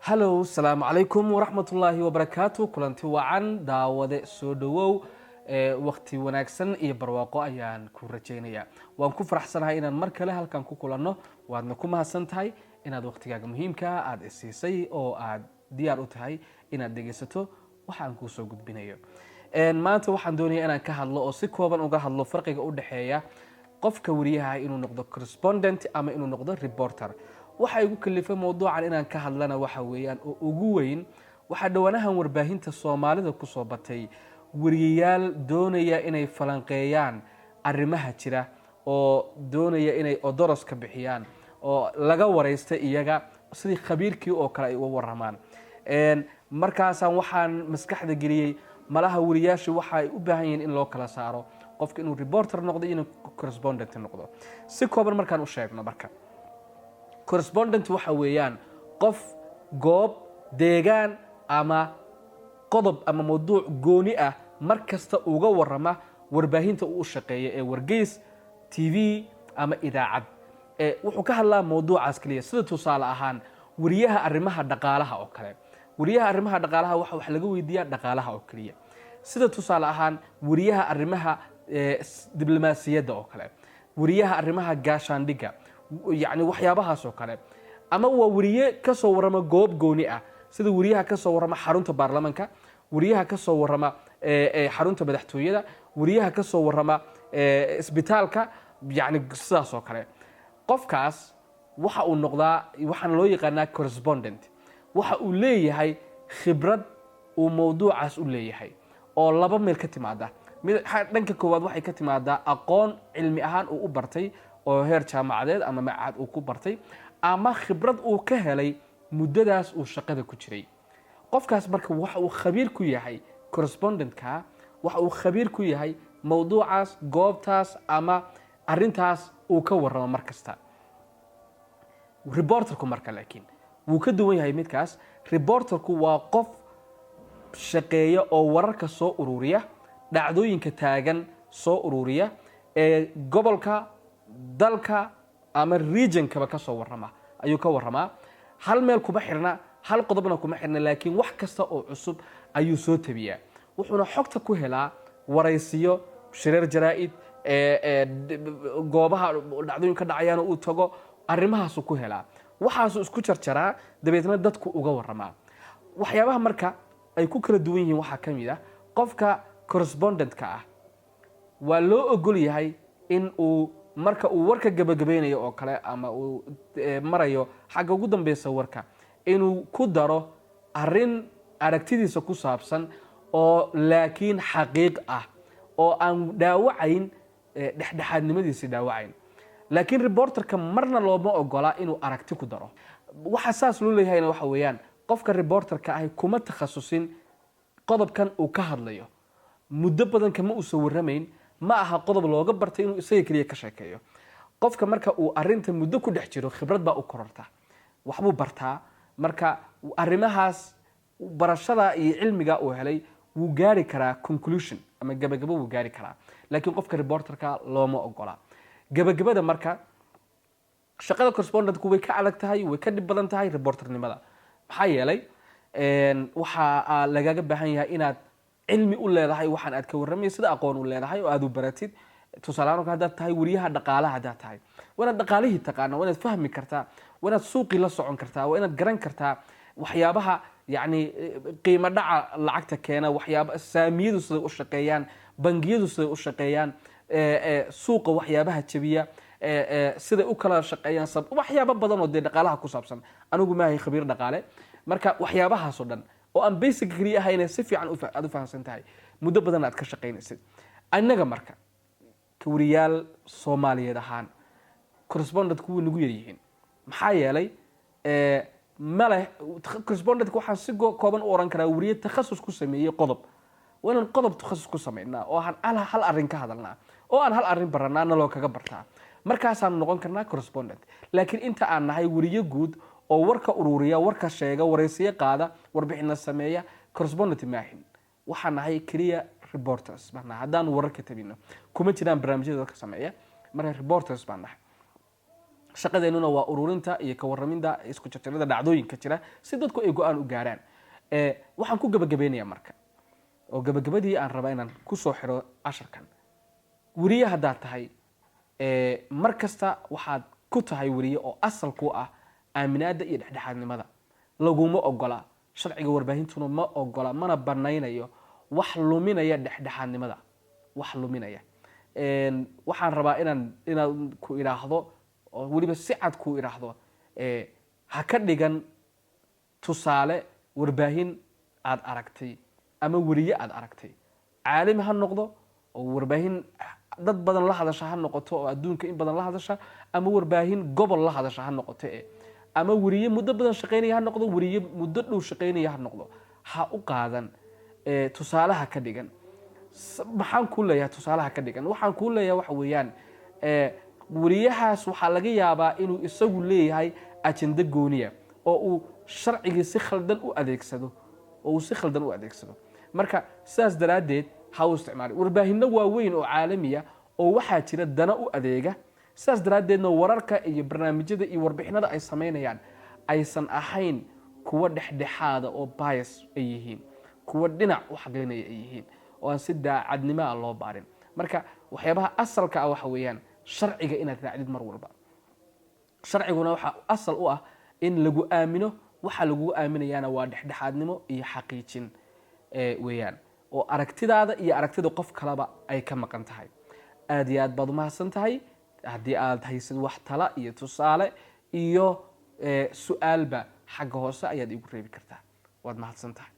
Hallo, asalaamu calaykum waraxmatullaahi wabarakaatu. Kulanti wacan, daawade, soo dhowow. Wakti wanaagsan iyo barwaaqo ayaan ku rajaynayaa. Waan ku faraxsanahay inaan mar kale halkan ku kulanno. Waadna ku mahadsan tahay inaad waktigaaga muhiimkaa aada isiisay oo aad diyaar u tahay inaad dhegaysato waxa aan kuusoo gudbinayo. Maanta waxaan doonaya inaan ka hadlo oo si kooban uga hadlo farqiga u dhexeeya qofka wariyaha inuu noqdo correspondent ama inuu noqdo reporter. Waxa igu kalifay mowduucan inaan ka hadlana waxa weeyaan oo ugu weyn, waxaa dhowaanahan warbaahinta Soomaalida kusoo batay wariyayaal doonaya inay falanqeeyaan arrimaha jira oo doonaya inay odoros ka bixiyaan oo laga waraysta iyaga sidii khabiirkii oo kale ay uga waramaan. Markaasaan waxaan maskaxda geliyey, malaha wariyaashu waxa ay u baahan yihiin in loo kala saaro qofka inuu reporter noqdo iyo inuu correspondent noqdo. Si kooban markaan u sheegno marka, correspondent waxa weeyaan qof goob, deegaan ama qodob ama mawduuc gooni ah mar kasta uga warama warbaahinta uu u shaqeeya ee wargeys, TV ama idaacad. Wuxuu ka hadlaa mawduucaas keliya. Sida tusaale ahaan wariyaha arrimaha dhaqaalaha oo kale. Wariyaha arrimaha dhaqaalaha waxa wax laga weydiiyaa dhaqaalaha oo keliya. Sida tusaale ahaan wariyaha arrimaha diblomaasiyadda oo kale, wariyaha arrimaha gaashaandhigga, yacni waxyaabahaas oo kale. Ama waa wariye ka soo warrama goob gooni ah, sida wariyaha ka soo warrama xarunta baarlamanka, wariyaha ka soo warrama xarunta madaxtooyada, wariyaha ka soo warrama isbitaalka, yacni sidaas oo kale. Qofkaas waxa uu noqdaa, waxaana loo yaqaanaa correspondent. Waxa uu leeyahay khibrad uu mawduucaas u leeyahay oo laba meel ka timaada. Mid dhanka koowaad waxay ka timaadaa aqoon cilmi ahaan uu u bartay oo heer jaamacadeed ama macad uu ku bartay, ama khibrad uu ka helay muddadaas uu shaqada ku jiray. Qofkaas marka waxa uu khabiir ku yahay, correspondentka waxa uu khabiir ku yahay mawduucaas, goobtaas ama arintaas uu ka warramo mar kasta. Reporterku marka laakiin wuu ka duwan yahay midkaas. Reporterku waa qof shaqeeya oo wararka soo ururiya, dhacdooyinka taagan soo ururiya ee gobolka, dalka ama regionkaba ka soo warrama ayuu ka warramaa. Hal meel kuma xirna, hal qodobna kuma xirna, laakiin wax kasta oo cusub ayuu soo tabiyaa. Wuxuuna xogta ku helaa waraysiyo, shireer jaraa'id, goobaha dhacdooyin ka dhacayaan uu tago, arrimahaasuu ku helaa. Waxaasuu isku jarjaraa, dabeetna dadku uga warramaa. Waxyaabaha marka ay ku kala duwan yihiin waxaa ka mid ah, qofka correspondentka ah waa loo ogol yahay in uu marka uu warka gabagabeynayo oo kale ama uu marayo xagga ugu dambeysa warka inuu ku daro arrin aragtidiisa ku saabsan oo laakiin xaqiiq ah oo aan dhaawacayn dhexdhexaadnimadiisi dhaawacayn. Laakiin reporterka marna looma ogola inuu aragti ku daro. Waxa saas loo leeyahayna waxa weeyaan, qofka reporterka ahi kuma takhasusin qodobkan uu ka hadlayo, muddo badan kama uusan warramayn, ma aha qodob looga bartay inuu isaga keliya ka sheekeeyo. Qofka marka uu arinta muddo ku dhex jiro, khibrad baa u kororta, waxbuu bartaa. Marka arrimahaas barashada iyo cilmiga uu helay wuu gaari karaa conclusion ama gabagabo wuu gaari karaa. Laakiin qofka reporterka looma ogola gabagabada. Marka shaqada correspondentku way ka adag tahay, way ka dhib badan tahay reporternimada. Maxaa yeelay, waxaa lagaga baahan yahay inaad cilmi u leedahay waxaan aad ka warramaysa, sida aqoon u leedahay oo aad u baratid. Tusaalehaan haddaad tahay wariyaha dhaqaalaha haddaad tahay, waa inaad dhaqaalihii taqaana, waa inaad fahmi kartaa, waa inaad suuqii la socon kartaa, waa inaad garan kartaa waxyaabaha yacni qiimo dhaca lacagta keena, waxyaaba saamiyadu siday u shaqeeyaan, bangiyadu siday u shaqeeyaan, suuqa waxyaabaha jabiya siday u kala shaqeeyaan, waxyaabo badan oo dee dhaqaalaha ku saabsan. Anigu maahay khabiir dhaqaale. Marka waxyaabahaasoo dhan oo aan basic keliya ahayne si fiican aad u fahamsan tahay, muddo badan aad ka shaqaynaysid. Annaga marka ka wariyaal Soomaaliyeed ahaan correspondent kuwii nagu yaryihiin. Maxaa yeelay, male correspondentka waxaan si kooban u oran karaa wariye takhasus ku sameeyey qodob. Waa inaan qodob takhasus ku samaynaa oo aan hal arrin ka hadalnaa oo aan hal arrin baranaa, naloo kaga bartaa, markaasaanu noqon karnaa correspondent. Laakiin inta aan nahay wariye guud oo warka ururiya, warka sheega, waraysiyo qaada, warbixina sameeya, correspondent maahin. Waxaan nahay keliya reporters baan nahay. Haddaanu wararka tabino, kuma jiraan barnaamijyada dadka sameeya. Marka reporters baan nahay. Shaqadeennuna waa ururinta iyo ka warraminda, isku jarjarida dhacdooyinka jira si dadku ay go'aan u gaaraan. Waxaan ku gabagabeynayaa marka, oo gabagabadii aan rabaa inaan kusoo xiro casharkan: weriye haddaad tahay, mar kasta waxaad ku tahay weriye oo asal ku ah aaminaadda iyo dhexdhexaadnimada. Laguma ogola, sharciga warbaahintuna ma ogola, mana banaynayo wax luminaya dhexdhexaadnimada, wax luminaya. Waxaan rabaa inaan ku idhaahdo oo weliba si cad ku idhaahdo: ha ka dhigan tusaale warbaahin aad aragtay ama weriye aad aragtay. Caalami ha noqdo oo warbaahin dad badan la hadasha ha noqoto oo adduunka in badan la hadasha, ama warbaahin gobol la hadasha ha noqoto, ama weriye muddo badan shaqaynaya ha noqdo, weriye muddo dhow shaqaynaya ha noqdo, ha u qaadan tusaalaha ka dhigan. Maxaan kuu leeyahay tusaalaha ka dhigan? Waxaan kuu leeyahay waxa weeyaan, weriyahaas waxaa laga yaabaa inuu isagu leeyahay ajendo gooniya oo uu sharcigii si khaldan u adeegsado, oo uu si khaldan u adeegsado. Marka sidaas daraaddeed ha u isticmaali. Warbaahinno waaweyn oo caalamiya oo waxaa jira dana u adeega, sidaas daraaddeedna wararka iyo barnaamijyada iyo warbixinada ay samaynayaan aysan ahayn kuwo dhexdhexaada oo bias ay yihiin, kuwo dhinac u xaqlinaya ay yihiin, oo aan si daacadnimo ah loo baarin. Marka waxyaabaha asalka ah waxa weeyaan sharciga inaad raacdid mar walba. Sharciguna waxaa asal u ah in lagu aamino. Waxa lagugu aaminayaana waa dhexdhexaadnimo iyo xaqiijin weeyaan, oo aragtidaada iyo aragtida qof kaleba ay ka maqan tahay. Aad iyo aad baad umahadsan tahay. Haddii aad haysid wax tala iyo tusaale iyo su'aalba, xagga hoose ayaad iigu reebi kartaa. Waad mahadsan tahay.